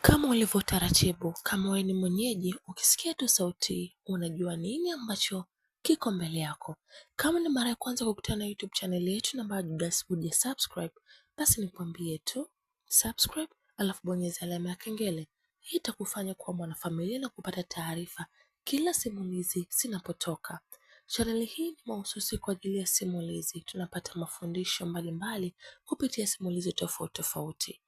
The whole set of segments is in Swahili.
Kama ulivyo taratibu, kama wewe ni mwenyeji, ukisikia tu sauti unajua nini ambacho kiko mbele yako. Kama ni mara ya kwanza kukutana na YouTube channel yetu na bado huja subscribe, basi nikwambie tu subscribe, alafu bonyeza alama ya kengele. Hii itakufanya kuwa mwanafamilia na kupata taarifa kila simulizi zinapotoka. Chaneli hii ni mahususi kwa ajili ya simulizi. Tunapata mafundisho mbalimbali kupitia simulizi tofauti tofauti.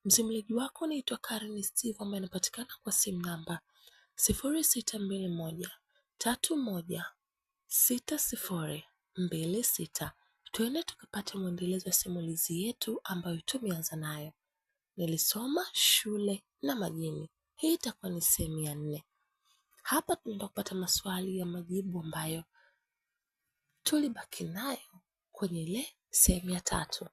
Msimulizi wako naitwa Karen Steve ambaye anapatikana kwa simu namba 0621 31 6026. Tuende tukapate mwendelezo wa simulizi yetu ambayo tumeanza nayo. Nilisoma shule na majini. Hii itakuwa ni sehemu ya 4. Hapa tunaenda kupata maswali ya majibu ambayo tulibaki nayo kwenye ile sehemu ya 3.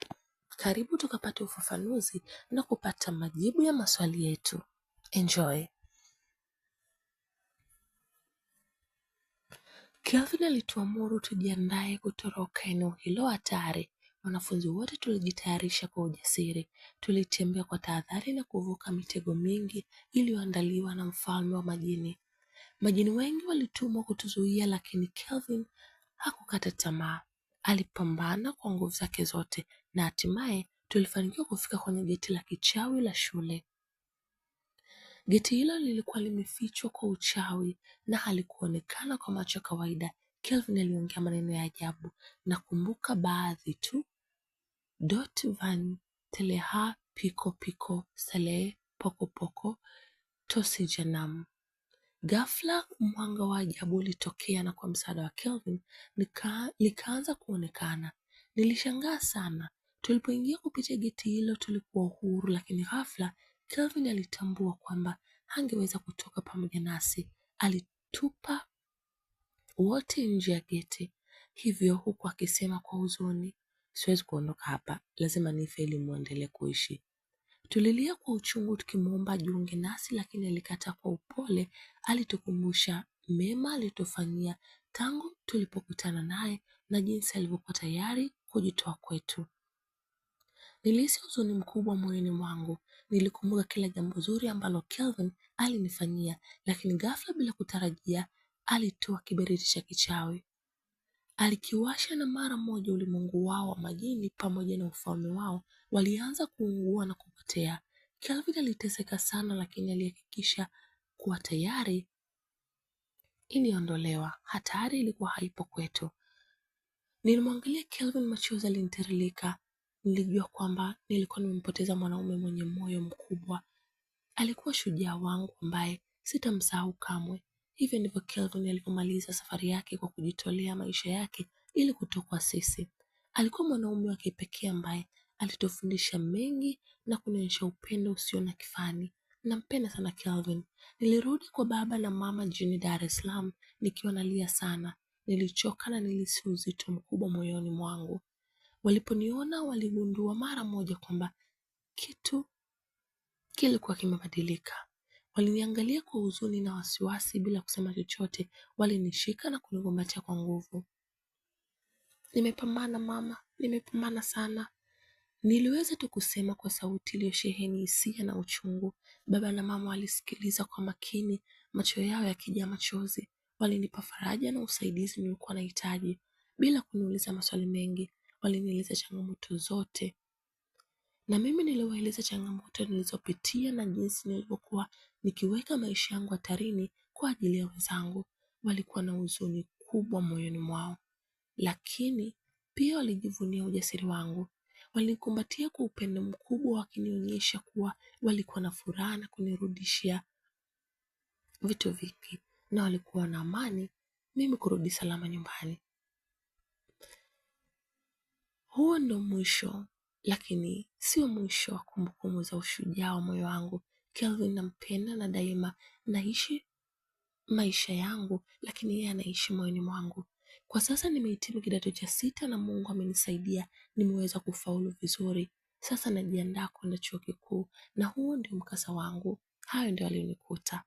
Karibu tukapate ufafanuzi na kupata majibu ya maswali yetu. Enjoy. Kelvin alituamuru tujiandae kutoroka eneo hilo hatari. Wanafunzi wote tulijitayarisha kwa ujasiri. Tulitembea kwa tahadhari na kuvuka mitego mingi iliyoandaliwa na mfalme wa majini. Majini wengi walitumwa kutuzuia, lakini Kelvin hakukata tamaa. Alipambana kwa nguvu zake zote na hatimaye tulifanikiwa kufika kwenye geti la kichawi la shule. Geti hilo lilikuwa limefichwa kwa uchawi na halikuonekana kwa macho ya kawaida. Kelvin aliongea maneno ya ajabu. Nakumbuka baadhi tu. Dot van teleha piko piko sale poko poko tosi janam. Ghafla mwanga wa ajabu ulitokea na kwa msaada wa Kelvin likaanza kuonekana. Nilishangaa sana. Tulipoingia kupitia geti hilo tulikuwa huru, lakini ghafla Kelvin alitambua kwamba hangeweza kutoka pamoja nasi. Alitupa wote nje ya geti. Hivyo huku akisema kwa huzuni, siwezi kuondoka hapa, lazima nife ili muendelee kuishi. Tulilia kwa uchungu tukimuomba ajiunge nasi, lakini alikataa kwa upole. Alitukumbusha mema alitufanyia tangu tulipokutana naye na jinsi alivyokuwa tayari kujitoa kwetu. Nilihisi huzuni mkubwa moyoni mwangu. Nilikumbuka kila jambo zuri ambalo Kelvin alinifanyia, lakini ghafla bila kutarajia alitoa kiberiti cha kichawi. Alikiwasha na mara moja ulimwengu wao wa majini pamoja na ufalme wao walianza kuungua na kupotea. Kelvin aliteseka sana, lakini alihakikisha kuwa tayari iliondolewa. Hatari ilikuwa haipo kwetu. Nilimwangalia Kelvin, machozi yalinitiririka. Nilijua kwamba nilikuwa nimempoteza mwanaume mwenye moyo mkubwa. Alikuwa shujaa wangu ambaye sitamsahau kamwe. Hivyo ndivyo Kelvin alivyomaliza safari yake kwa kujitolea maisha yake ili kutokoa sisi. Alikuwa mwanaume wa kipekee ambaye alitufundisha mengi na kunionyesha upendo usio na kifani. Nampenda sana Kelvin. Nilirudi kwa baba na mama jijini Dar es Salaam nikiwa nalia sana. Nilichoka na nilihisi uzito mkubwa moyoni mwangu. Waliponiona waligundua mara moja kwamba kitu kilikuwa kimebadilika. Waliniangalia kwa huzuni na wasiwasi bila kusema chochote. Walinishika na kunikumbatia kwa nguvu. Nimepambana mama, nimepambana sana. Niliweza tu kusema kwa sauti iliyosheheni hisia na uchungu. Baba na mama walisikiliza kwa makini, macho yao yakijaa machozi. Walinipa faraja na usaidizi nilikuwa nahitaji. Bila kuniuliza maswali mengi, walinieleza changamoto zote. Na mimi niliwaeleza changamoto nilizopitia na jinsi nilivyokuwa nikiweka maisha yangu hatarini kwa ajili ya wenzangu. Walikuwa na huzuni kubwa moyoni mwao, lakini pia walijivunia ujasiri wangu. Walinikumbatia kwa upendo mkubwa, wakinionyesha kuwa walikuwa na furaha na kunirudishia vitu vingi, na walikuwa na amani mimi kurudi salama nyumbani. Huo ndo mwisho, lakini sio mwisho wa kumbukumbu za ushujaa wa moyo wangu. Kelvin nampenda na daima naishi maisha yangu, lakini yeye anaishi moyoni mwangu. Kwa sasa nimehitimu kidato cha 6 na Mungu amenisaidia, nimeweza kufaulu vizuri. Sasa najiandaa kwenda chuo kikuu na huo ndio mkasa wangu. Hayo ndio alionikuta.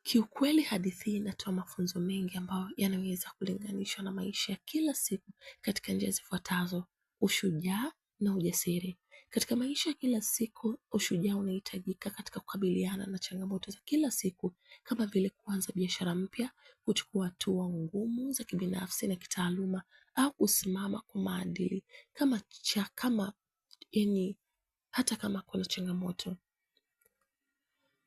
Kiukweli hadithi hii inatoa mafunzo mengi ambayo yanaweza kulinganishwa na maisha ya kila siku katika njia zifuatazo: ushujaa na ujasiri. Katika maisha ya kila siku, ushujaa unahitajika katika kukabiliana na changamoto za kila siku kama vile kuanza biashara mpya, kuchukua hatua ngumu za kibinafsi na kitaaluma, au kusimama kwa maadili kama yani, hata kama kuna changamoto.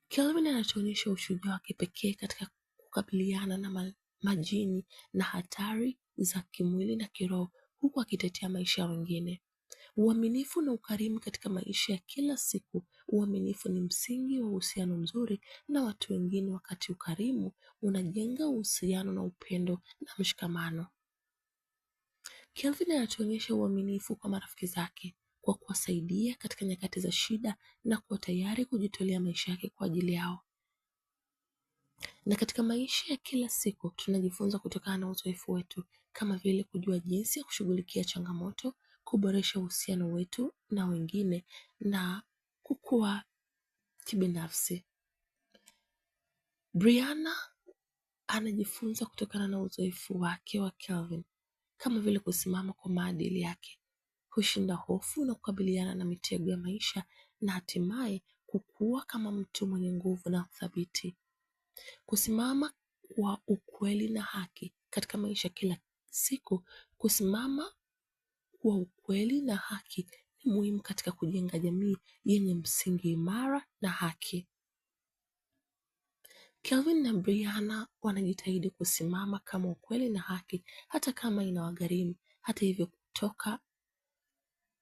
Kelvin anatuonyesha ushujaa wa kipekee katika kukabiliana na majini na hatari za kimwili na kiroho, huku akitetea maisha ya wengine. Uaminifu na ukarimu katika maisha ya kila siku. Uaminifu ni msingi wa uhusiano mzuri na watu wengine, wakati ukarimu unajenga uhusiano na upendo na mshikamano. Kelvin anatuonyesha uaminifu kwa marafiki zake kwa kuwasaidia katika nyakati za shida na kuwa tayari kujitolea maisha yake kwa ajili yao. Na katika maisha ya kila siku tunajifunza kutokana na uzoefu wetu, kama vile kujua jinsi ya kushughulikia changamoto, kuboresha uhusiano wetu na wengine na kukua kibinafsi. Brianna anajifunza kutokana na uzoefu wake wa Kelvin, kama vile kusimama kwa maadili yake, kushinda hofu na kukabiliana na mitego ya maisha na hatimaye kukua kama mtu mwenye nguvu na uthabiti. Kusimama kwa ukweli na haki katika maisha kila siku. Kusimama kwa ukweli na haki ni muhimu katika kujenga jamii yenye msingi imara na haki. Kelvin na Brianna wanajitahidi kusimama kama ukweli na haki hata kama inawagharimu. Hata hivyo, kutoka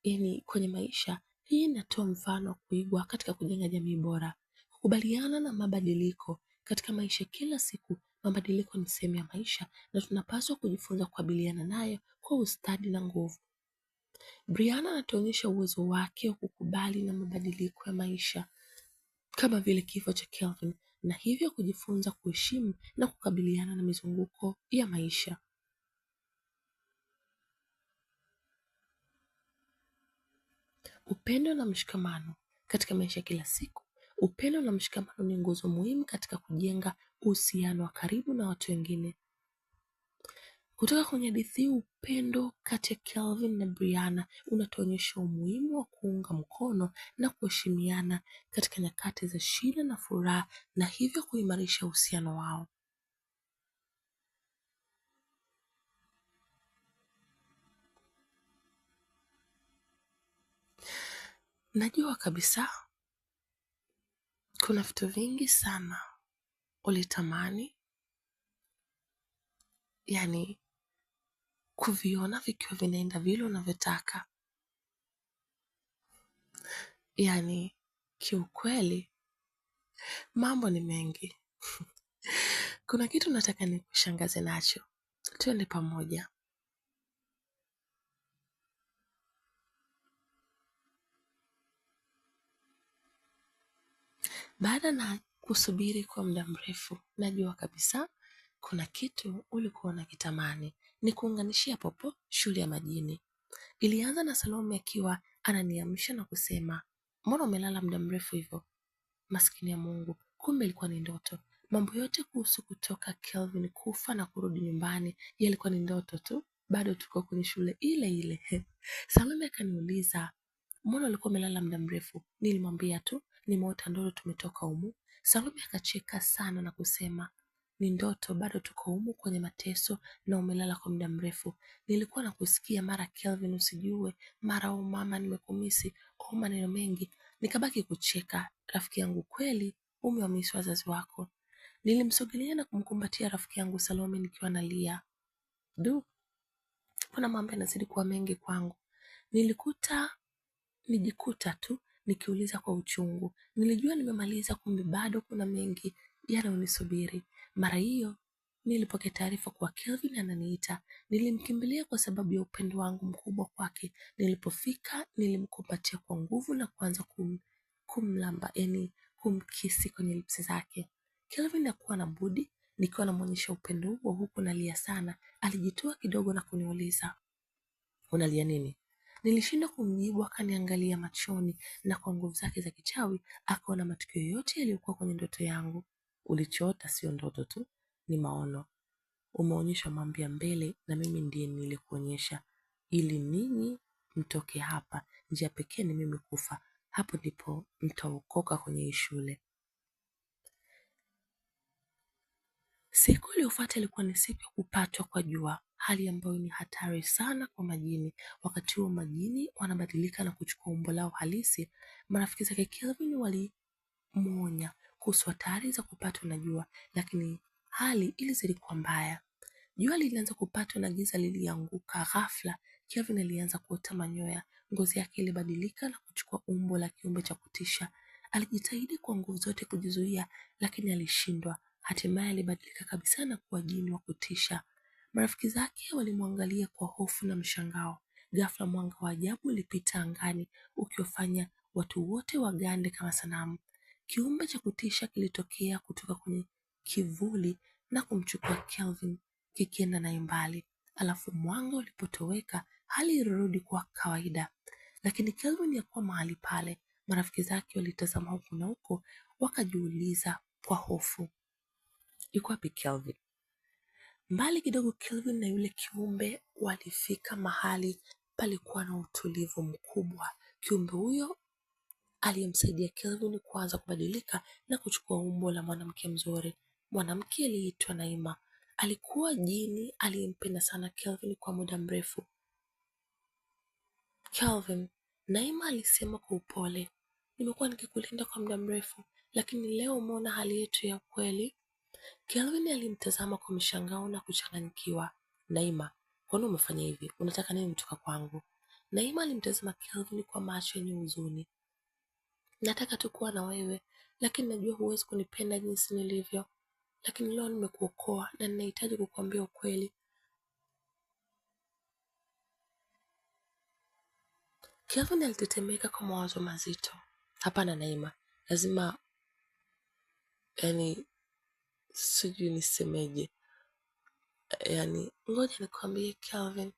yani kwenye maisha hii inatoa mfano wa kuigwa katika kujenga jamii bora. Kukubaliana na mabadiliko katika maisha kila siku. Mabadiliko ni sehemu ya maisha na tunapaswa kujifunza kukabiliana nayo kwa ustadi na nguvu. Brianna anatuonyesha uwezo wake wa kukubali na mabadiliko ya maisha kama vile kifo cha Kelvin, na hivyo kujifunza kuheshimu na kukabiliana na mizunguko ya maisha. Upendo na mshikamano katika maisha kila siku. Upendo na mshikamano ni nguzo muhimu katika kujenga uhusiano wa karibu na watu wengine. Kutoka kwenye hadithi, upendo kati ya Kelvin na Brianna unatuonyesha umuhimu wa kuunga mkono na kuheshimiana katika nyakati za shida na furaha, na hivyo kuimarisha uhusiano wao. Najua kabisa kuna vitu vingi sana ulitamani, yani kuviona vikiwa vinaenda vile unavyotaka. Yani kiukweli mambo ni mengi. Kuna kitu nataka nikushangaze nacho, twende pamoja. Baada na kusubiri kwa muda mrefu, najua kabisa kuna kitu ulikuwa unakitamani. Ni kuunganishia popo shule ya majini. Ilianza na Salome akiwa ananiamsha na kusema, mbona umelala muda mrefu hivyo? Maskini ya Mungu, kumbe ilikuwa ni ndoto. Mambo yote kuhusu kutoka Kelvin kufa na kurudi nyumbani yalikuwa ni ndoto tu, bado tuko kwenye shule ile ile. Salome akaniuliza, mbona ulikuwa umelala muda mrefu? Nilimwambia tu nimeota ndoto tumetoka humu. Salome akacheka sana na kusema, ni ndoto, bado tuko humu kwenye mateso na umelala kwa muda mrefu. Nilikuwa nakusikia mara Kelvin usijue, mara o mama nimekumisi, o maneno mengi. Nikabaki kucheka. Rafiki yangu kweli umewamisi wazazi wako. Nilimsogelea na kumkumbatia rafiki yangu Salome nikiwa nalia. Du, kuna mambo yanazidi kuwa mengi kwangu. Nijikuta tu nikiuliza kwa uchungu. Nilijua nimemaliza, kumbe bado kuna mengi yanayonisubiri. Mara hiyo nilipokea taarifa kuwa Kelvin ananiita. Nilimkimbilia kwa sababu ya upendo wangu mkubwa kwake. Nilipofika nilimkumbatia kwa nguvu na kuanza kumlamba, yani kumkisi kwenye lipsi zake. Kelvin hakuwa na budi, nikiwa namwonyesha upendo huo huku nalia sana. Alijitoa kidogo na kuniuliza, unalia nini? Nilishindwa kumjibu, akaniangalia machoni na kwa nguvu zake za kichawi akaona matukio yote yaliyokuwa kwenye ndoto yangu. Ulichoota sio ndoto tu, ni maono. Umeonyeshwa mambo ya mbele na mimi ndiye nilikuonyesha ili ninyi mtoke hapa Njia pekee ni mimi kufa. Hapo ndipo mtaokoka kwenye hii shule. Siku iliyofuata ilikuwa ni siku ya kupatwa kwa jua, hali ambayo ni hatari sana kwa majini. Wakati huo majini wanabadilika na kuchukua umbo lao halisi. Marafiki zake Kelvin walimwonya kuhusu hatari za kupatwa na jua, lakini hali ilizidi kuwa mbaya. Jua lilianza kupatwa na giza lilianguka ghafla. Kelvin alianza kuota manyoya, ngozi yake ilibadilika na kuchukua umbo la kiumbe cha kutisha. Alijitahidi kwa nguvu zote kujizuia, lakini alishindwa. Hatimaye alibadilika kabisa na kuwa jini wa kutisha. Marafiki zake walimwangalia kwa hofu na mshangao. Ghafla mwanga wa ajabu ulipita angani ukiwafanya watu wote wagande kama sanamu. Kiumbe cha kutisha kilitokea kutoka kwenye kivuli na kumchukua Kelvin kikienda naye mbali. Alafu mwanga ulipotoweka, hali ilirudi kuwa kawaida, lakini Kelvin hakuwa mahali pale. Marafiki zake walitazama huku na huko, wakajiuliza kwa hofu, yuko wapi Kelvin? Mbali kidogo, Kelvin na yule kiumbe walifika mahali palikuwa na utulivu mkubwa. Kiumbe huyo aliyemsaidia Kelvin kuanza kubadilika na kuchukua umbo la mwanamke mzuri. Mwanamke aliyeitwa Naima alikuwa jini aliyempenda sana Kelvin kwa muda mrefu. Kelvin, Naima alisema kwa upole, nimekuwa nikikulinda kwa muda mrefu, lakini leo umeona hali yetu ya kweli. Kelvin alimtazama kwa mshangao na kuchanganyikiwa. Naima, mbona umefanya hivi? Unataka nini kutoka kwangu? Naima alimtazama Kelvin kwa macho yenye huzuni. Nataka tu kuwa na wewe, lakini najua huwezi kunipenda jinsi nilivyo. Lakini leo nimekuokoa na ninahitaji kukuambia ukweli. Kelvin alitetemeka kwa mawazo mazito. Hapana Naima, lazima, yani sijui nisemeje. Yani ngoja nikwambie Kelvin,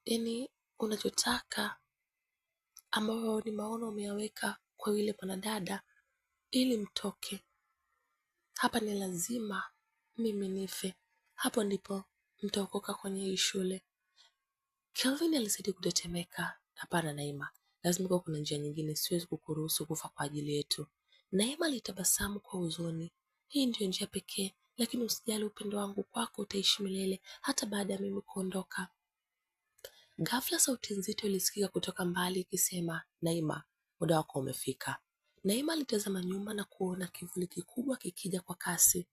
yani unachotaka ambayo ni maono umeyaweka kwa yule mwanadada ili mtoke hapa, ni lazima mimi nife. Hapo ndipo mtaokoka kwenye hii shule. Kelvin alizidi kutetemeka. Hapana Naima, lazima kuwa kuna njia nyingine, siwezi kukuruhusu kufa kwa ajili yetu. Naima alitabasamu kwa huzuni. Hii ndiyo njia pekee, lakini usijali, upendo wangu kwako utaishi milele hata baada ya mimi kuondoka. Ghafla sauti nzito ilisikika kutoka mbali ikisema, Naima, muda wako umefika. Naima alitazama nyuma na kuona kivuli kikubwa kikija kwa kasi.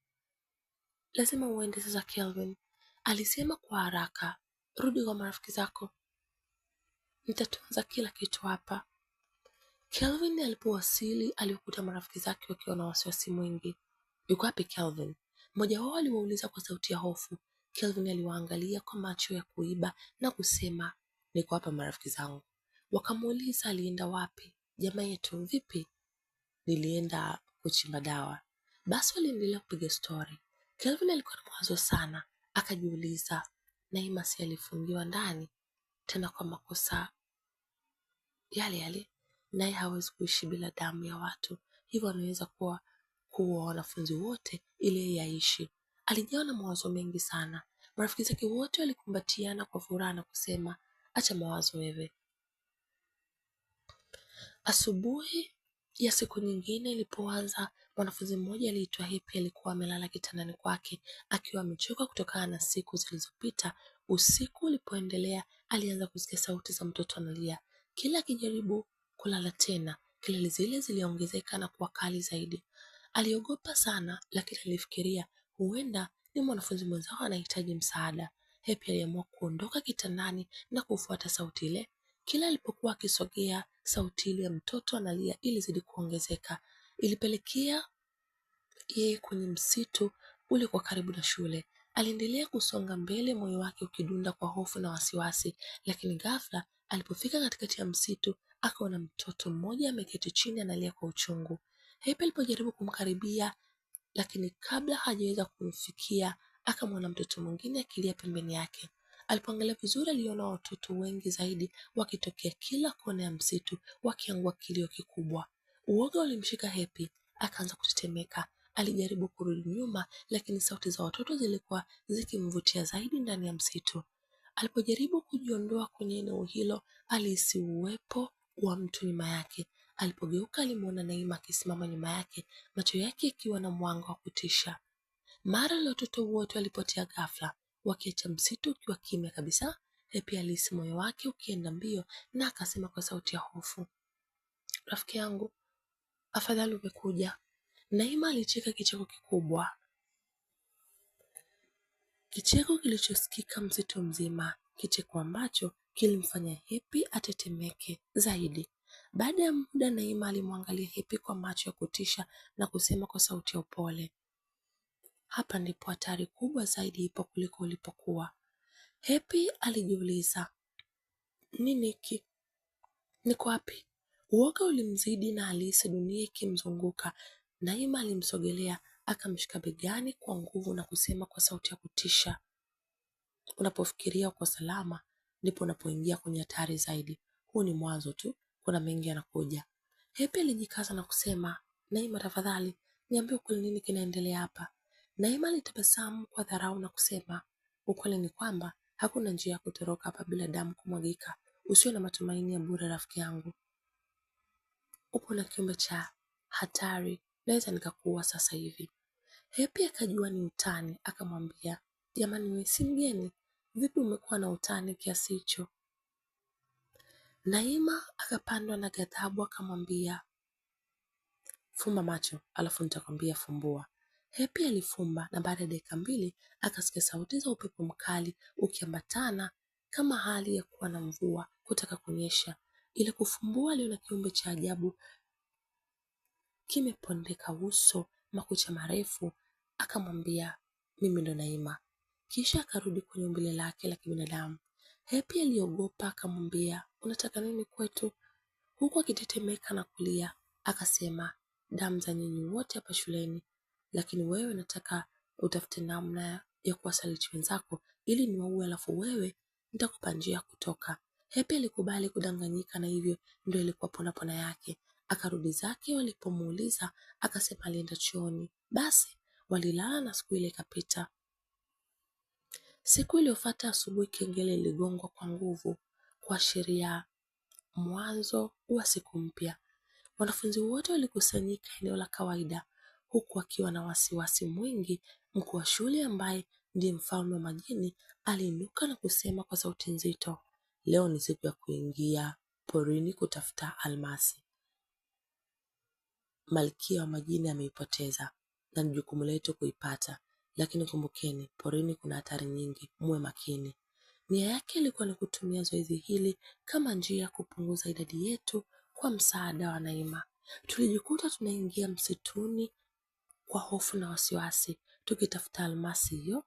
Lazima uende sasa Kelvin, alisema kwa haraka. Rudi kwa marafiki zako, nitatunza kila kitu hapa. Kelvin alipowasili alikuta marafiki zake wakiwa na wasiwasi mwingi. Yuko wapi Kelvin? Mmoja wao aliwauliza kwa sauti ya hofu. Kelvin aliwaangalia kwa macho ya kuiba na kusema, niko hapa marafiki zangu. Wakamuuliza alienda wapi? Jamaa yetu vipi? Nilienda kuchimba dawa. Basi waliendelea kupiga stori. Kelvin alikuwa na mawazo sana, akajiuliza, Naima si alifungiwa ndani tena kwa makosa yale yale, naye hawezi kuishi bila damu ya watu, hivyo anaweza kuwa kuwa wanafunzi wote ili yeye aishi. Alijawa na mawazo mengi sana. Marafiki zake wote walikumbatiana kwa furaha na kusema, acha mawazo wewe. Asubuhi ya siku nyingine ilipoanza, mwanafunzi mmoja aliitwa Happy alikuwa amelala kitandani kwake akiwa amechoka kutokana na siku zilizopita. Usiku ulipoendelea, alianza kusikia sauti za mtoto analia. Kila akijaribu kulala tena, kelele zile ziliongezeka na kuwa kali zaidi. Aliogopa sana, lakini alifikiria huenda ni mwanafunzi mwenzao anahitaji msaada. Happy aliamua kuondoka kitandani na kufuata sauti ile. Kila alipokuwa akisogea, sauti ile ya mtoto analia ilizidi kuongezeka. Ilipelekea yeye kwenye msitu uliokuwa karibu na shule. Aliendelea kusonga mbele, moyo wake ukidunda kwa hofu na wasiwasi, lakini ghafla alipofika katikati ya msitu akaona mtoto mmoja ameketi chini analia kwa uchungu. Happy alipojaribu kumkaribia, lakini kabla hajaweza kumfikia akamwona mtoto mwingine akilia pembeni yake. Alipoangalia vizuri, aliona watoto wengi zaidi wakitokea kila kona ya msitu wakiangua kilio kikubwa. Uoga ulimshika Happy, akaanza kutetemeka. Alijaribu kurudi nyuma, lakini sauti za watoto zilikuwa zikimvutia zaidi ndani ya msitu. Alipojaribu kujiondoa kwenye eneo hilo, alihisi uwepo wa mtu nyuma yake. Alipogeuka alimuona Naima akisimama nyuma yake, macho yake yakiwa na mwanga wa kutisha. Mara wale watoto wote walipotea ghafla, wakiacha msitu ukiwa kimya kabisa. Happy alihisi moyo wake ukienda mbio na akasema kwa sauti ya hofu, rafiki yangu, afadhali umekuja. Naima alicheka kicheko kikubwa, kicheko kilichosikika msitu mzima, kicheko ambacho kilimfanya Happy atetemeke zaidi. Baada ya muda, Naima alimwangalia Happy kwa macho ya kutisha na kusema kwa sauti ya upole, hapa ndipo hatari kubwa zaidi ipo kuliko ulipokuwa. Happy alijiuliza, nini hiki? Niko wapi? Uoga ulimzidi na alihisi dunia ikimzunguka. Naima alimsogelea akamshika begani kwa nguvu na kusema kwa sauti ya kutisha, unapofikiria uko salama ndipo unapoingia kwenye hatari zaidi. Huu ni mwanzo tu, kuna mengi yanakuja. Happy alijikaza na kusema, Naima tafadhali, niambie ukweli, nini kinaendelea hapa? Naima alitabasamu kwa dharau na kusema, ukweli ni kwamba hakuna njia ya kutoroka hapa bila damu kumwagika. Usiwe na matumaini ya bure rafiki yangu, upo na kiumbe cha hatari, naweza nikakuua sasa hivi. Happy akajua ni utani, akamwambia, jamani, wewe si mgeni, vipi umekuwa na utani kiasi hicho? Naima akapandwa na ghadhabu akamwambia, fumba macho alafu nitakwambia fumbua. Happy alifumba na baada ya dakika 2 akasikia sauti za upepo mkali ukiambatana kama hali ya kuwa na mvua kutaka kunyesha. Ile kufumbua aliona kiumbe cha ajabu kimepondeka uso, makucha marefu. Akamwambia, mimi ndo Naima. Kisha akarudi kwenye umbile lake la kibinadamu. Happy aliogopa akamwambia, unataka nini kwetu? Huku akitetemeka na kulia akasema, damu za nyinyi wote hapa shuleni, lakini wewe nataka utafute namna ya kuwasaliti wenzako ili niwaue, alafu wewe nitakupa njia ya kutoka. Happy alikubali kudanganyika na hivyo ndio ilikuwa pona pona yake. Akarudi zake, walipomuuliza akasema alienda chooni. Basi walilala na siku ile ikapita. Siku iliyofuata asubuhi, kengele iligongwa kwa nguvu kuashiria mwanzo wa siku mpya. Wanafunzi wote walikusanyika eneo la kawaida, huku akiwa na wasiwasi mwingi. Mkuu wa shule ambaye ndiye mfalme wa majini aliinuka na kusema kwa sauti nzito, leo ni siku ya kuingia porini kutafuta almasi. Malkia wa majini ameipoteza na ni jukumu letu kuipata, lakini kumbukeni, porini kuna hatari nyingi, muwe makini. Nia yake ilikuwa ni kutumia zoezi hili kama njia ya kupunguza idadi yetu kwa msaada wa Naima. Tulijikuta tunaingia msituni kwa hofu na wasiwasi, tukitafuta almasi hiyo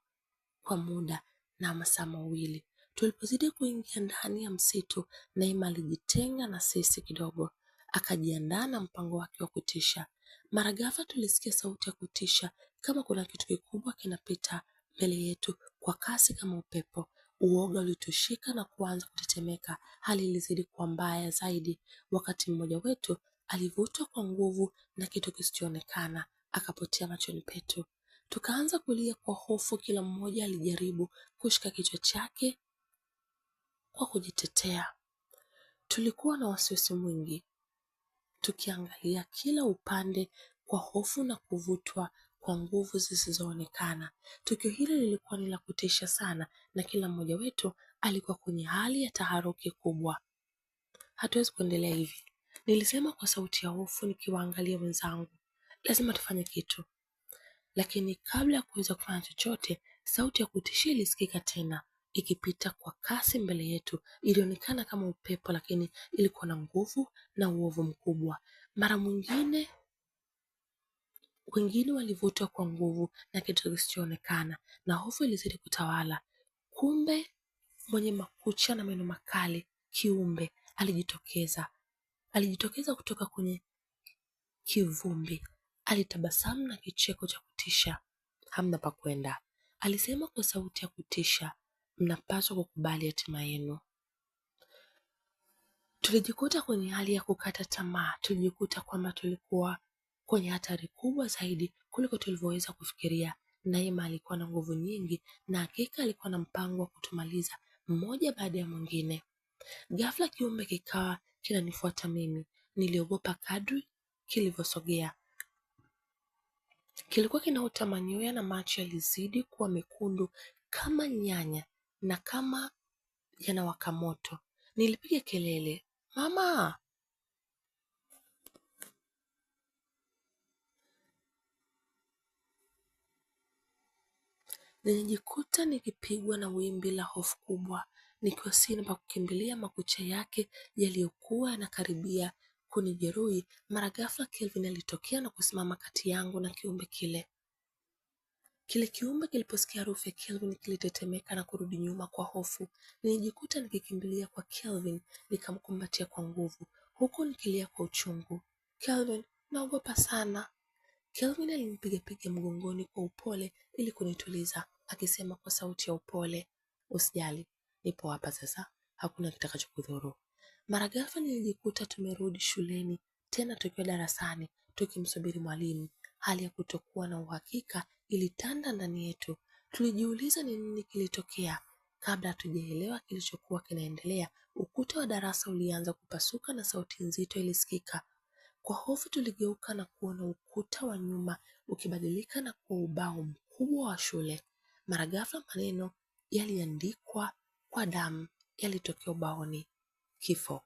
kwa muda na masaa 2. Tulipozidi kuingia ndani ya msitu, Naima alijitenga na sisi kidogo, akajiandaa na mpango wake wa kutisha. Mara ghafla tulisikia sauti ya kutisha kama kuna kitu kikubwa kinapita mbele yetu kwa kasi kama upepo. Uoga ulitushika na kuanza kutetemeka. Hali ilizidi kuwa mbaya zaidi wakati mmoja wetu alivutwa kwa nguvu na kitu kisichoonekana, akapotea machoni petu. Tukaanza kulia kwa hofu, kila mmoja alijaribu kushika kichwa chake kwa kujitetea. Tulikuwa na wasiwasi mwingi, tukiangalia kila upande kwa hofu na kuvutwa kwa nguvu zisizoonekana. Tukio hili lilikuwa ni la kutisha sana na kila mmoja wetu alikuwa kwenye hali ya taharuki kubwa. Hatuwezi kuendelea hivi, nilisema kwa sauti ya hofu nikiwaangalia wenzangu. Lazima tufanye kitu. Lakini kabla ya kuweza kufanya chochote, sauti ya kutishia ilisikika tena, ikipita kwa kasi mbele yetu. Ilionekana kama upepo, lakini ilikuwa na nguvu na uovu mkubwa. Mara mwingine wengine walivutwa kwa nguvu na kitu kisichoonekana, na hofu ilizidi kutawala. Kumbe mwenye makucha na meno makali, kiumbe alijitokeza. Alijitokeza kutoka kwenye kivumbi. Alitabasamu na kicheko cha kutisha. Hamna pa kwenda, alisema kwa sauti ya kutisha. Mnapaswa kukubali hatima yenu. Tulijikuta kwenye hali ya kukata tamaa. Tulijikuta kwamba tulikuwa kwenye hatari kubwa zaidi kuliko tulivyoweza kufikiria. Naima alikuwa na nguvu nyingi na hakika alikuwa na mpango wa kutumaliza mmoja baada ya mwingine. Ghafla kiumbe kikawa kinanifuata mimi. Niliogopa kadri kilivyosogea. Kilikuwa kinaota manyoya na macho yalizidi kuwa mekundu kama nyanya na kama yanawaka moto. Nilipiga kelele, "Mama!" Nilijikuta nikipigwa na wimbi la hofu kubwa, nikiwa sina pa kukimbilia. Makucha yake yaliyokuwa yanakaribia kunijeruhi. Mara ghafla Kelvin alitokea na kusimama kati yangu na kiumbe kile. Kile kiumbe kiliposikia harufu ya Kelvin kilitetemeka na kurudi nyuma kwa hofu. Nilijikuta nikikimbilia kwa Kelvin, nikamkumbatia kwa nguvu, huku nikilia kwa uchungu. "Kelvin, naogopa sana." Kelvin alinipigapiga mgongoni kwa upole ili kunituliza, akisema kwa sauti ya upole, "Usijali, nipo hapa sasa, hakuna kitakachokudhuru." Mara ghafla nilijikuta tumerudi shuleni tena tukiwa darasani tukimsubiri mwalimu. Hali ya kutokuwa na uhakika ilitanda ndani yetu. Tulijiuliza ni nini kilitokea. Kabla hatujaelewa kilichokuwa kinaendelea, ukuta wa darasa ulianza kupasuka na sauti nzito ilisikika. Kwa hofu tuligeuka na kuona ukuta wa nyuma ukibadilika na kuwa ubao mkubwa wa shule. Mara ghafla maneno yaliandikwa kwa damu yalitokea ubaoni: kifo.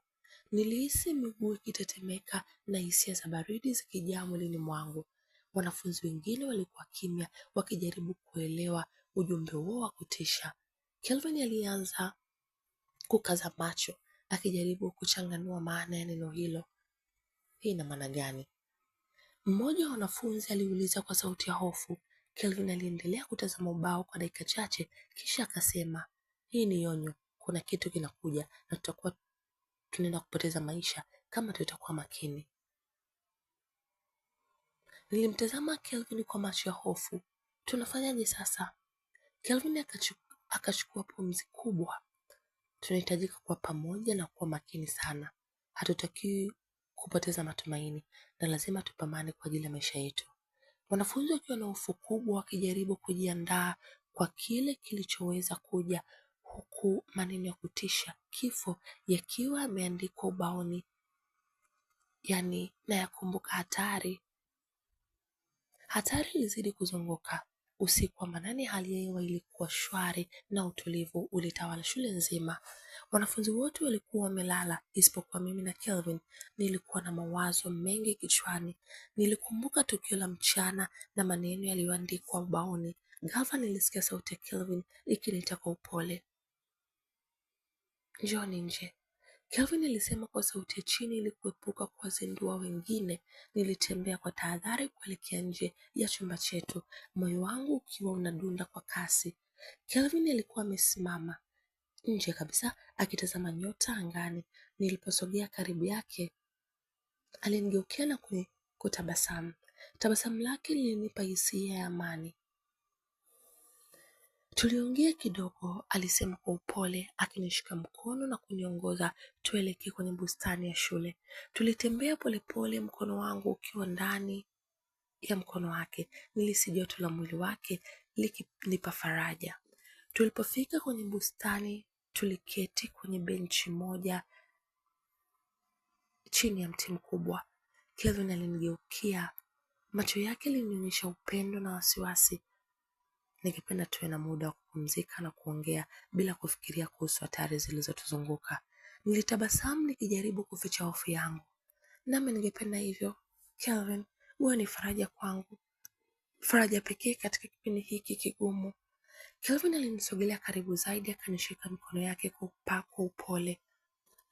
Nilihisi miguu ikitetemeka na hisia za baridi zikijaa mwilini mwangu. Wanafunzi wengine walikuwa kimya, wakijaribu kuelewa ujumbe huo wa kutisha. Kelvin alianza kukaza macho, akijaribu kuchanganua maana ya neno hilo. Hii ina maana gani? Mmoja wa wanafunzi aliuliza kwa sauti ya hofu. Kelvin aliendelea kutazama ubao kwa dakika chache, kisha akasema, "Hii ni onyo. Kuna kitu kinakuja na tutakuwa tunaenda kupoteza maisha kama tutakuwa makini." Nilimtazama Kelvin kwa macho ya hofu. Tunafanyaje sasa? Kelvin akachukua pumzi kubwa. Tunahitajika kuwa pamoja na kuwa makini sana. Hatutakiwi kupoteza matumaini na lazima tupambane kwa ajili ya maisha yetu. Wanafunzi wakiwa na hofu kubwa, wakijaribu kujiandaa kwa kile kilichoweza kuja, huku maneno ya kutisha kifo yakiwa yameandikwa ubaoni, yani nayakumbuka hatari. Hatari ilizidi kuzunguka. Usiku wa manane, hali ya hewa ilikuwa shwari na utulivu ulitawala shule nzima. Wanafunzi wote walikuwa wamelala isipokuwa mimi na Kelvin. Nilikuwa na mawazo mengi kichwani. Nilikumbuka tukio la mchana na maneno yaliyoandikwa ubaoni. Ghafla nilisikia sauti ya Kelvin ikiniita kwa upole, "Njooni nje." Kelvin alisema kwa sauti ya chini ili kuepuka kuwazindua wengine. Nilitembea kwa tahadhari kuelekea nje ya chumba chetu, moyo wangu ukiwa unadunda kwa kasi. Kelvin alikuwa amesimama nje kabisa akitazama nyota angani. Niliposogea karibu yake, alinigeukia na kutabasamu. Tabasamu lake lilinipa hisia ya amani. Tuliongea kidogo, alisema kwa upole, akinishika mkono na kuniongoza tuelekee kwenye bustani ya shule. Tulitembea polepole, mkono wangu ukiwa ndani ya mkono wake. Nilihisi joto la mwili wake likinipa faraja. Tulipofika kwenye bustani, tuliketi kwenye benchi moja chini ya mti mkubwa. Kelvin alinigeukia, macho yake yalinionyesha upendo na wasiwasi. Ningependa tuwe na muda wa kupumzika na kuongea bila kufikiria kuhusu hatari zilizotuzunguka. Nilitabasamu nikijaribu kuficha hofu yangu. Nami ningependa hivyo. Kelvin, wewe ni faraja kwangu, faraja pekee katika kipindi hiki kigumu. Kelvin alinisogelea karibu zaidi, akanishika mikono yake kwa upole.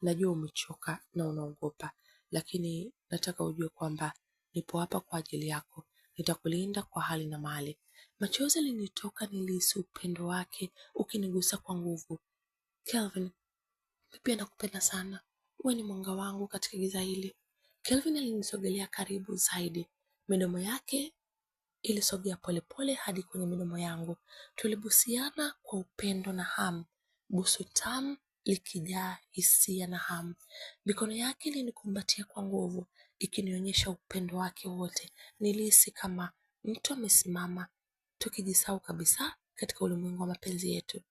Najua umechoka na unaogopa, lakini nataka ujue kwamba nipo hapa kwa ajili yako. Nitakulinda kwa hali na mali. Machozi yalinitoka, nilihisi upendo wake ukinigusa kwa nguvu. Kelvin, mimi pia nakupenda sana. Wewe ni mwanga wangu katika giza hili. Kelvin alinisogelea karibu zaidi. Midomo yake ilisogea polepole hadi kwenye midomo yangu. Tulibusiana kwa upendo na hamu, busu tamu likijaa hisia na hamu. Mikono yake ilinikumbatia kwa nguvu, ikinionyesha upendo wake wote. Nilihisi kama mtu amesimama, tukijisahau kabisa katika ulimwengu wa mapenzi yetu.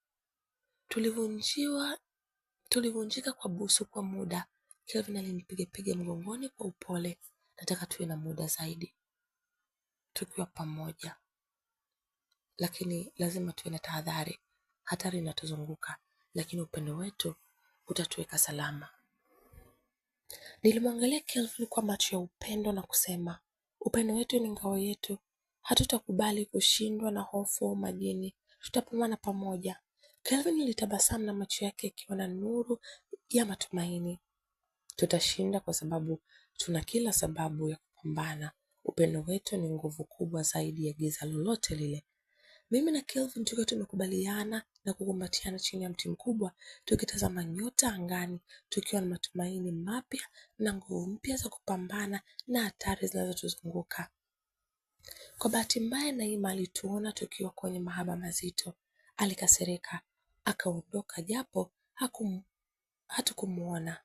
Tulivunjika kwa busu kwa muda. Kelvin alinipiga-piga mgongoni kwa upole. Nataka tuwe na muda zaidi tukiwa pamoja, lakini lazima tuwe na tahadhari. Hatari inatuzunguka, lakini upendo wetu utatuweka salama. Nilimwangalia Kelvin kwa macho ya upendo na kusema, upendo wetu ni ngao yetu. Hatutakubali kushindwa na hofu au majini. Tutapambana pamoja. Kelvin alitabasamu na macho yake yakiwa na nuru ya matumaini. Tutashinda kwa sababu tuna kila sababu ya kupambana. Upendo wetu ni nguvu kubwa zaidi ya giza lolote lile. Mimi na Kelvin tukiwa tumekubaliana na kukumbatiana chini ya mti mkubwa, tukitazama nyota angani, tukiwa na matumaini mapya na nguvu mpya za kupambana na hatari zinazotuzunguka. Kwa bahati mbaya, Naima alituona tukiwa kwenye mahaba mazito. Alikasirika, akaondoka japo hatukumuona.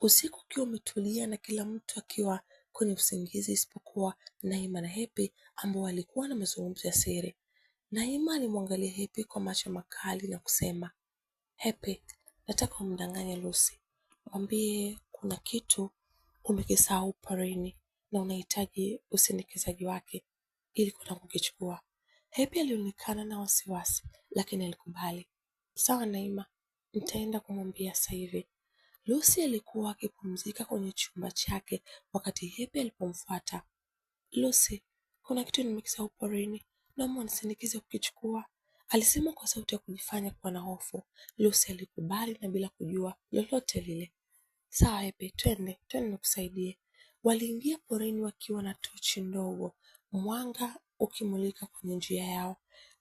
Usiku ukiwa umetulia na kila mtu akiwa kwenye usingizi isipokuwa Naima na Happy ambao walikuwa na mazungumzo ya siri. Naima alimwangalia Happy kwa macho makali na kusema, Happy, nataka umdanganye Lucy. Mwambie kuna kitu umekisahau porini na unahitaji usindikizaji wake ili kwenda kukichukua. Happy alionekana na wasiwasi, lakini alikubali. Sawa Naima, nitaenda kumwambia sasa hivi. Lucy alikuwa akipumzika kwenye chumba chake wakati Happy alipomfuata. Lucy, kuna kitu nimekisahau porini, naomba unisindikize kukichukua, alisema kwa sauti ya kujifanya kuwa na hofu. Lucy alikubali na bila kujua lolote lile. Sawa Happy, twende, twende nikusaidie. Waliingia porini wakiwa na tochi ndogo, mwanga ukimulika kwenye njia yao.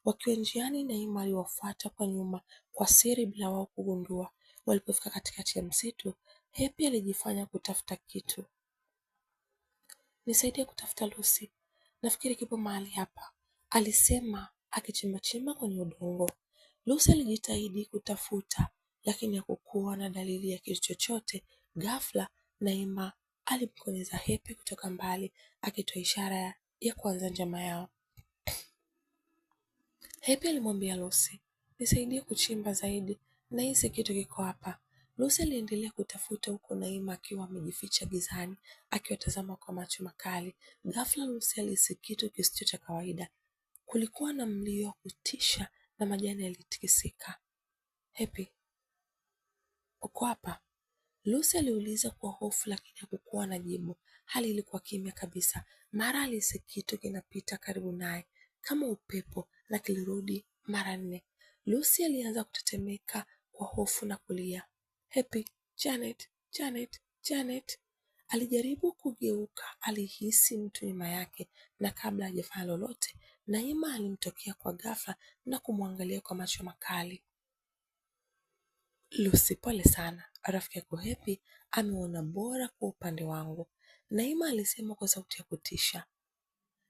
Wakiwa njiani, Naima aliwafuata kwa nyuma kwa siri bila wao kugundua. Walipofika katikati ya msitu, Happy alijifanya kutafuta kitu. Nisaidie kutafuta Lucy, nafikiri kipo mahali hapa, alisema akichimbachimba kwenye udongo. Lucy alijitahidi kutafuta, lakini hakukuwa na dalili ya kitu chochote. Ghafla, Naima alimkonyeza Happy kutoka mbali, akitoa ishara ya kuanza njama yao. Happy alimwambia Lucy, nisaidie kuchimba zaidi, nahisi kitu kiko hapa. Lucy aliendelea kutafuta huku Naima akiwa amejificha gizani, akiwatazama kwa macho makali. Ghafla Lucy alihisi kitu kisicho cha kawaida. Kulikuwa na mlio wa kutisha na majani yalitikisika. Happy, uko hapa? Lucy aliuliza kwa hofu, lakini hakukuwa na jibu. Hali ilikuwa kimya kabisa. Mara alihisi kitu kinapita karibu naye kama upepo na kilirudi mara nne. Lucy alianza kutetemeka kwa hofu na kulia, Happy, Janet, Janet, Janet. Alijaribu kugeuka, alihisi mtu nyuma yake, na kabla hajafanya lolote, Naima alimtokea kwa ghafla na kumwangalia kwa macho makali. Lucy, pole sana, rafiki yako Happy ameona bora kwa upande wangu, Naima alisema kwa sauti ya kutisha.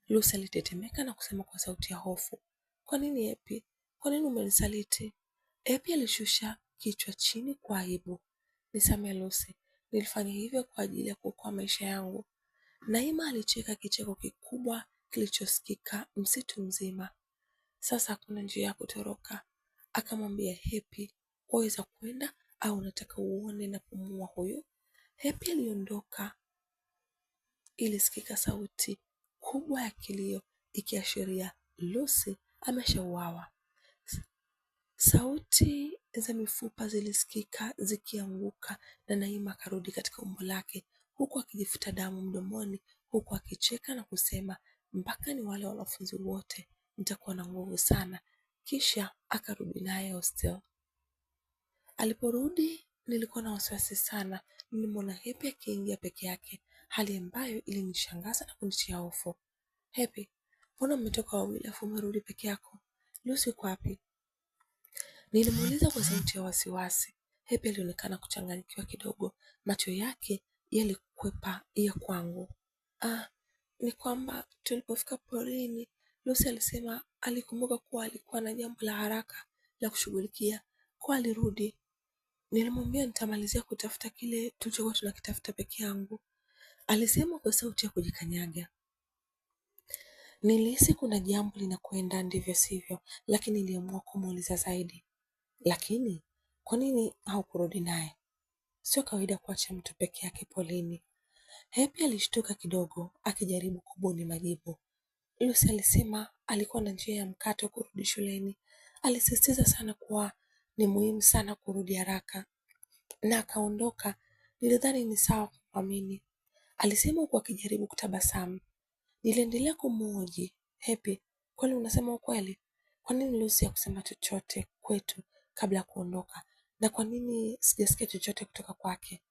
Lucy alitetemeka na kusema kwa sauti ya hofu, kwa nini Happy? Kwa nini umenisaliti? Happy alishusha kichwa chini kwa aibu. Nisamehe Lucy, nilifanya hivyo kwa ajili ya kuokoa maisha yangu. Naima alicheka kicheko kikubwa kilichosikika msitu mzima. Sasa hakuna njia ya kutoroka, akamwambia Happy, waweza kwenda au unataka uone na pumua huyu? Happy aliondoka. Ilisikika sauti kubwa ya kilio ikiashiria Lucy ameshauawa. Sauti za mifupa zilisikika zikianguka na Naima akarudi katika umbo lake huku akijifuta damu mdomoni huku akicheka na kusema, mpaka ni wale wanafunzi wote, nitakuwa na nguvu sana. Kisha akarudi naye hostel. Aliporudi nilikuwa na wasiwasi sana. Nilimwona Happy akiingia peke yake, hali ambayo ilinishangaza na kunitia hofu. Happy, mbona mmetoka wawili afu umerudi peke yako? Lucy yuko wapi? Nilimuuliza kwa sauti ya wasiwasi. Happy alionekana kuchanganyikiwa kidogo, macho yake yalikwepa ya kwangu. Ah, ni kwamba tulipofika porini, Lucy alisema alikumbuka kuwa alikuwa na jambo la haraka la kushughulikia, kwa alirudi. Nilimwambia nitamalizia kutafuta kile tulichokuwa tunakitafuta peke yangu, alisema kwa sauti ya kujikanyaga. Nilihisi kuna jambo linakwenda ndivyo sivyo, lakini niliamua kumuuliza zaidi. Lakini kwa nini haukurudi naye? Sio kawaida kuacha mtu peke yake polini. Happy alishtuka kidogo, akijaribu kubuni majibu. Lucy alisema alikuwa na njia ya mkato kurudi shuleni. Alisisitiza sana kuwa ni muhimu sana kurudi haraka na akaondoka. Nilidhani ni sawa kumwamini, alisema huku akijaribu kutabasamu. Niliendelea kumhoji Happy, kweli unasema ukweli? Kwa nini Lucy hakusema chochote kwetu kabla ya kuondoka, na kwa nini sijasikia chochote kutoka kwake?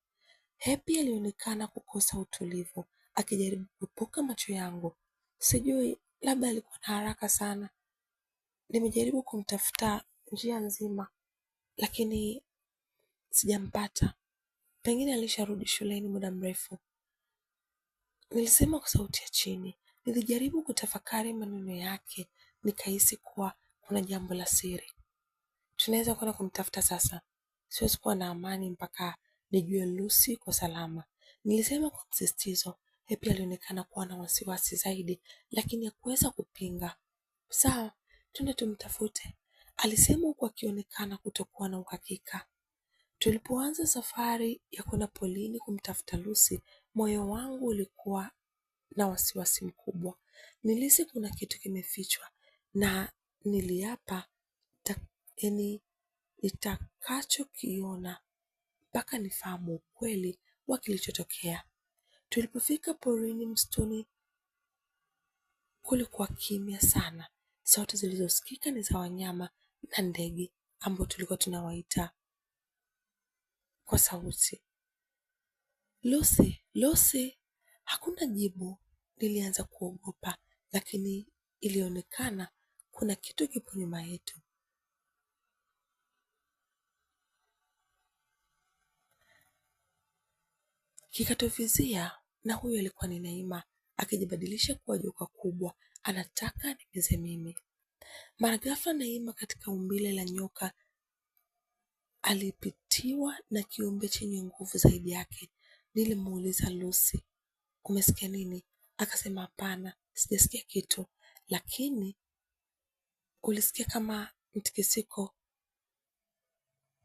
Happy alionekana kukosa utulivu, akijaribu kuepuka macho yangu. Sijui, labda alikuwa na haraka sana. Nimejaribu kumtafuta njia nzima, lakini sijampata. Pengine alisharudi shuleni muda mrefu. Nilisema kwa sauti ya chini. Nilijaribu kutafakari maneno yake, nikahisi kuwa kuna jambo la siri. Tunaweza kwenda kumtafuta sasa. Siwezi kuwa na amani mpaka nijue Lucy kwa salama, nilisema kwa msisitizo. Happy alionekana kuwa na wasiwasi zaidi, lakini hakuweza kupinga. Sawa, twende tumtafute, alisema huku akionekana kutokuwa na uhakika. Tulipoanza safari ya kwenda polini kumtafuta Lucy, moyo wangu ulikuwa na wasiwasi mkubwa. Nilihisi kuna kitu kimefichwa na niliapa yaani nitakachokiona mpaka nifahamu ukweli wa kilichotokea. Tulipofika porini msituni, kulikuwa kimya sana. Sauti zilizosikika ni za wanyama na ndege ambao tulikuwa tunawaita kwa sauti. Lucy, Lucy! Hakuna jibu. Nilianza kuogopa, lakini ilionekana kuna kitu kipo nyuma yetu. Kikatuvizia, na huyo alikuwa ni Naima akijibadilisha kuwa joka kubwa, anataka nimeze mimi. Mara ghafla Naima katika umbile la nyoka alipitiwa na kiumbe chenye nguvu zaidi yake. Nilimuuliza Lucy, umesikia nini? Akasema hapana, sijasikia kitu. Lakini ulisikia kama mtikisiko,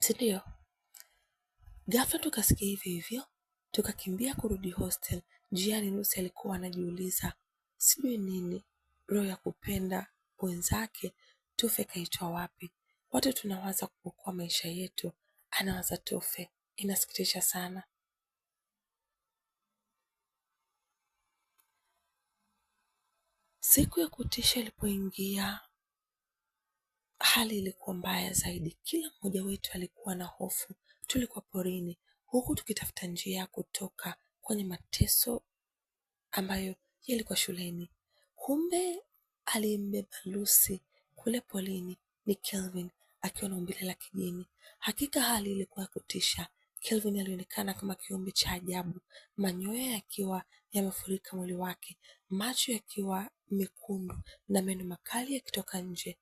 si ndio? Ghafla tukasikia hivyo hivyo, tukakimbia kurudi hostel. Njiani Lucy alikuwa anajiuliza sijui nini, roho ya kupenda wenzake tufe kaitwa wapi? Watu tunawaza kuokoa maisha yetu, anawaza tufe. Inasikitisha sana. Siku ya kutisha ilipoingia, hali ilikuwa mbaya zaidi. Kila mmoja wetu alikuwa na hofu. Tulikuwa porini huku tukitafuta njia ya kutoka kwenye mateso ambayo yalikuwa shuleni. Kumbe aliyembeba Lucy kule polini ni Kelvin akiwa na umbile la kijini. Hakika hali ilikuwa ya kutisha. Kelvin alionekana kama kiumbe cha ajabu, manyoya yakiwa yamefurika mwili wake, macho yakiwa mekundu na meno makali yakitoka nje.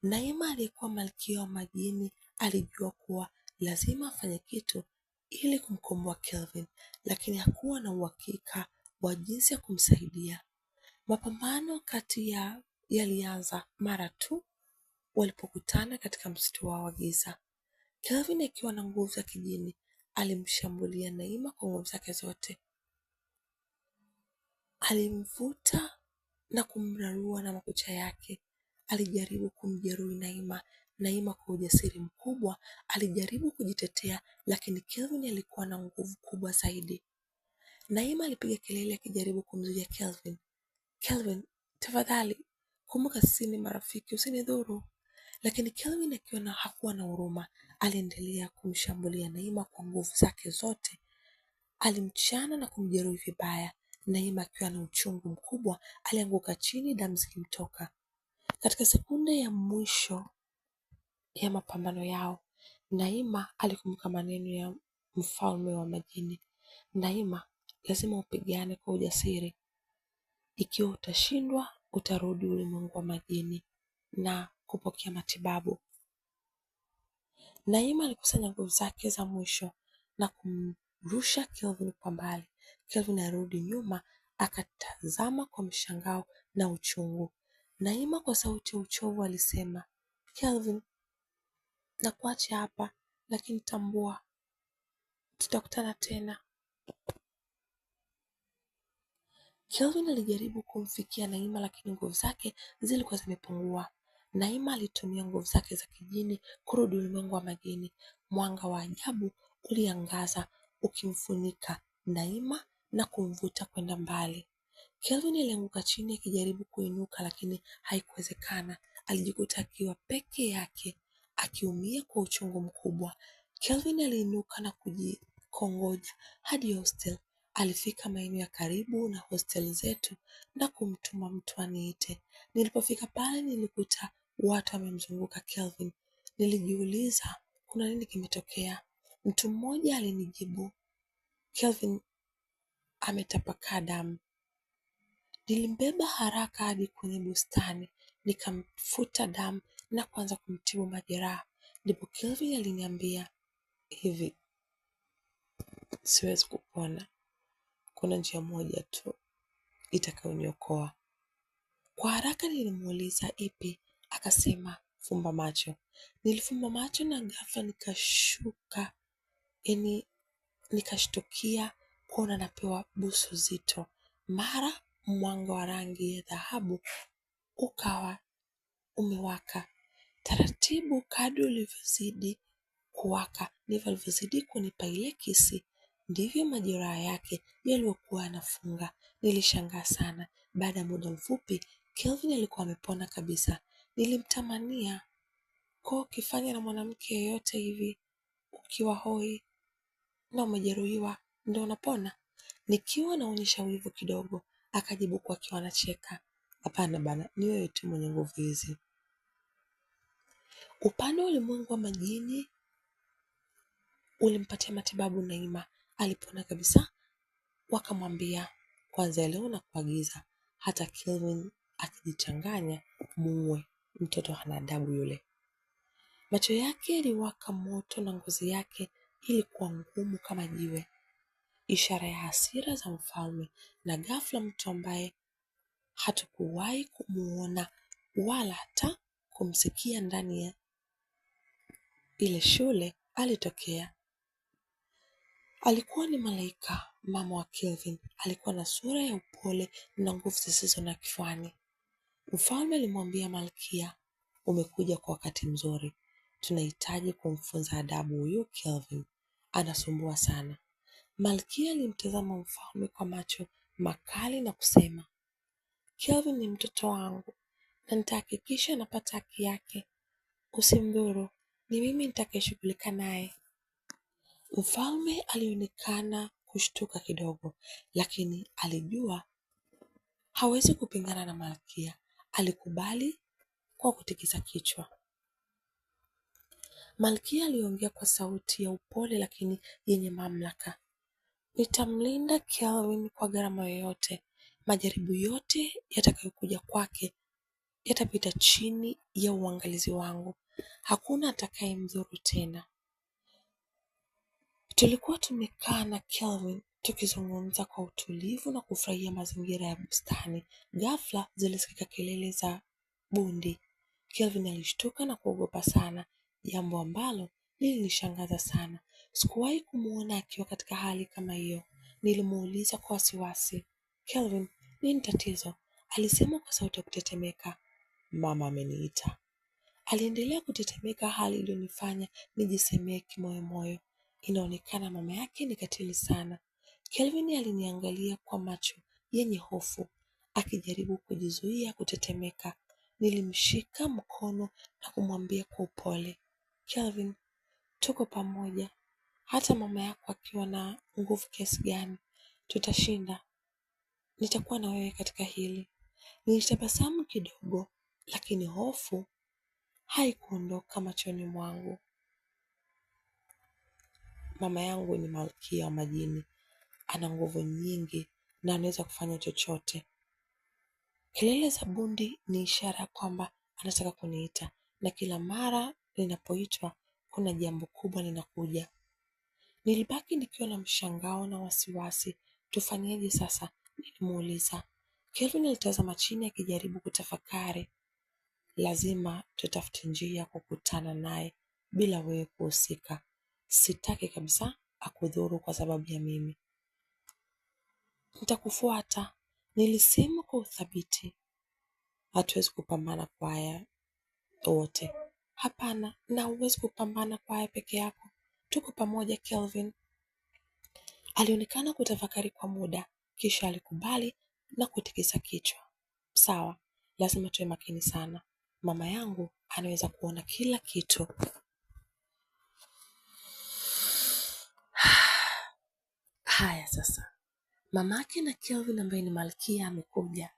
Naima aliyekuwa malkia wa majini alijua kuwa lazima afanye kitu ili kumkomboa Kelvin, lakini hakuwa na uhakika wa jinsi ya kumsaidia. Mapambano kati ya yalianza mara tu walipokutana katika msitu wao wa giza. Kelvin akiwa na nguvu za kijini alimshambulia Naima kwa nguvu zake zote. Alimvuta na kumrarua na makucha yake. Alijaribu kumjeruhi Naima. Naima kwa ujasiri mkubwa alijaribu kujitetea, lakini Kelvin alikuwa na nguvu kubwa zaidi. Naima alipiga kelele akijaribu kumzuia Kelvin. Kelvin, tafadhali kumbuka sisi ni marafiki, usinidhuru. Lakini Kelvin akiwa na hakuwa na huruma, aliendelea kumshambulia Naima kwa nguvu zake zote. Alimchana na kumjeruhi vibaya. Naima akiwa na uchungu mkubwa alianguka chini, damu zikimtoka. Katika sekunde ya mwisho ya mapambano yao, Naima alikumbuka maneno ya mfalme wa majini. Naima, lazima upigane kwa ujasiri. Ikiwa utashindwa, utarudi ulimwengu wa majini na kupokea matibabu. Naima alikusanya nguvu zake za mwisho na kumrusha Kelvin kwa mbali. Kelvin alirudi nyuma akatazama kwa mshangao na uchungu. Naima kwa sauti ya uchovu alisema, Kelvin, nakuacha hapa, lakini tambua Tutakutana tena. Kelvin alijaribu kumfikia Naima lakini nguvu zake zilikuwa zimepungua. Naima alitumia nguvu zake za kijini kurudi ulimwengu wa majini. Mwanga wa ajabu uliangaza ukimfunika Naima na kumvuta kwenda mbali. Kelvin alianguka chini akijaribu kuinuka lakini haikuwezekana. Alijikuta akiwa peke yake akiumia kwa uchungu mkubwa. Kelvin aliinuka na kujikongoja hadi hostel. Alifika maeneo ya karibu na hostel zetu na kumtuma mtu aniite. Nilipofika pale nilikuta watu wamemzunguka Kelvin. Nilijiuliza kuna nini kimetokea. Mtu mmoja alinijibu, Kelvin ametapakaa damu. Nilimbeba haraka hadi kwenye bustani, nikamfuta damu na kuanza kumtibu majeraha. Ndipo Kelvin aliniambia hivi, siwezi kupona, kuna njia moja tu itakayoniokoa. Kwa haraka nilimuuliza ipi? Akasema fumba macho. Nilifumba macho na ghafla nikashuka, yani nikashtukia kuona napewa busu zito. Mara mwanga wa rangi ya dhahabu ukawa umewaka taratibu. Kadri ulivyozidi kuwaka ndivyo alivyozidi kunipa ile kisi, ndivyo majeraha yake yaliyokuwa yanafunga. Nilishangaa sana. Baada ya muda mfupi, Kelvin alikuwa amepona kabisa. Nilimtamania kwa ukifanya na mwanamke yeyote hivi ukiwa hoi na umejeruhiwa ndio unapona? Nikiwa naonyesha wivu kidogo, akajibu kwa akiwa anacheka, hapana bana, ni wewe tu mwenye nguvu hizi. Upande wa ulimwengu wa majini ulimpatia matibabu Naima, alipona kabisa. Wakamwambia, kwanza leo na kuagiza, hata Kelvin akijichanganya muue, mtoto hana adabu yule. Macho yake yaliwaka moto na ngozi yake ilikuwa ngumu kama jiwe, ishara ya hasira za mfalme. Na ghafla mtu ambaye hatukuwahi kumuona wala hata kumsikia ndani ya ile shule alitokea. Alikuwa ni malaika, mama wa Kelvin. Alikuwa na sura ya upole na nguvu zisizo na kifani. Mfalme alimwambia Malkia, umekuja kwa wakati mzuri, tunahitaji kumfunza adabu huyu Kelvin, anasumbua sana. Malkia alimtazama mfalme kwa macho makali na kusema, Kelvin ni mtoto wangu na nitahakikisha anapata haki yake. Usimdhuru, ni mimi nitakayeshughulika naye. Mfalme alionekana kushtuka kidogo, lakini alijua hawezi kupingana na Malkia. Alikubali kwa kutikisa kichwa. Malkia aliongea kwa sauti ya upole lakini yenye mamlaka. Nitamlinda Kelvin kwa gharama yoyote. Majaribu yote yatakayokuja kwake yatapita chini ya uangalizi wangu. Hakuna atakayemdhuru tena. Tulikuwa tumekaa na Kelvin tukizungumza kwa utulivu na kufurahia mazingira ya bustani. Ghafla zilisikika kelele za bundi. Kelvin alishtuka na kuogopa sana, jambo ambalo lilinishangaza sana. Sikuwahi kumuona akiwa katika hali kama hiyo. Nilimuuliza kwa wasiwasi, Kelvin, nini tatizo? Alisema kwa sauti ya kutetemeka, mama ameniita. Aliendelea kutetemeka, hali iliyonifanya nijisemee kimoyomoyo, inaonekana mama yake ni katili sana. Kelvin aliniangalia kwa macho yenye hofu, akijaribu kujizuia kutetemeka. Nilimshika mkono na kumwambia kwa upole, Kelvin, tuko pamoja. Hata mama yako akiwa na nguvu kiasi gani, tutashinda. Nitakuwa na wewe katika hili. Nilitabasamu kidogo, lakini hofu haikuondoka machoni mwangu. Mama yangu ni malkia wa majini, ana nguvu nyingi na anaweza kufanya chochote. Kelele za bundi ni ishara kwamba anataka kuniita, na kila mara ninapoitwa kuna jambo kubwa linakuja. Nilibaki nikiwa na mshangao na wasiwasi. Tufanyeje sasa? Nilimuuliza. Kelvin alitazama chini akijaribu kutafakari. Lazima tutafute njia ya kukutana naye bila wewe kuhusika. Sitaki kabisa akudhuru kwa sababu ya mimi. Nitakufuata, nilisema kwa uthabiti. Hatuwezi kupambana kwa haya wote. Hapana, na huwezi kupambana kwa haya peke yako. Tuko pamoja, Kelvin. Alionekana kutafakari kwa muda, kisha alikubali na kutikisa kichwa. Sawa, lazima tuwe makini sana. Mama yangu anaweza kuona kila kitu. Haya sasa, mamake na Kelvin ambaye ni malkia amekuja.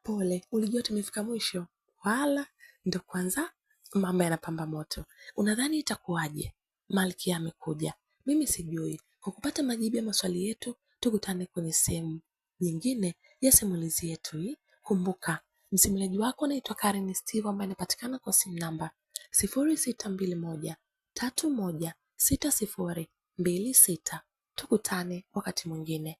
Pole, ulijua tumefika mwisho? Wala ndo kwanza mambo yanapamba moto. Unadhani itakuwaje? Malkia amekuja. Mimi sijui. Kwa kupata majibu ya maswali yetu, tukutane kwenye sehemu nyingine ya simulizi yetu hii. Kumbuka, msimuliaji wako anaitwa Karen Steve ambaye anapatikana kwa simu namba 0621 316026. Tukutane wakati mwingine.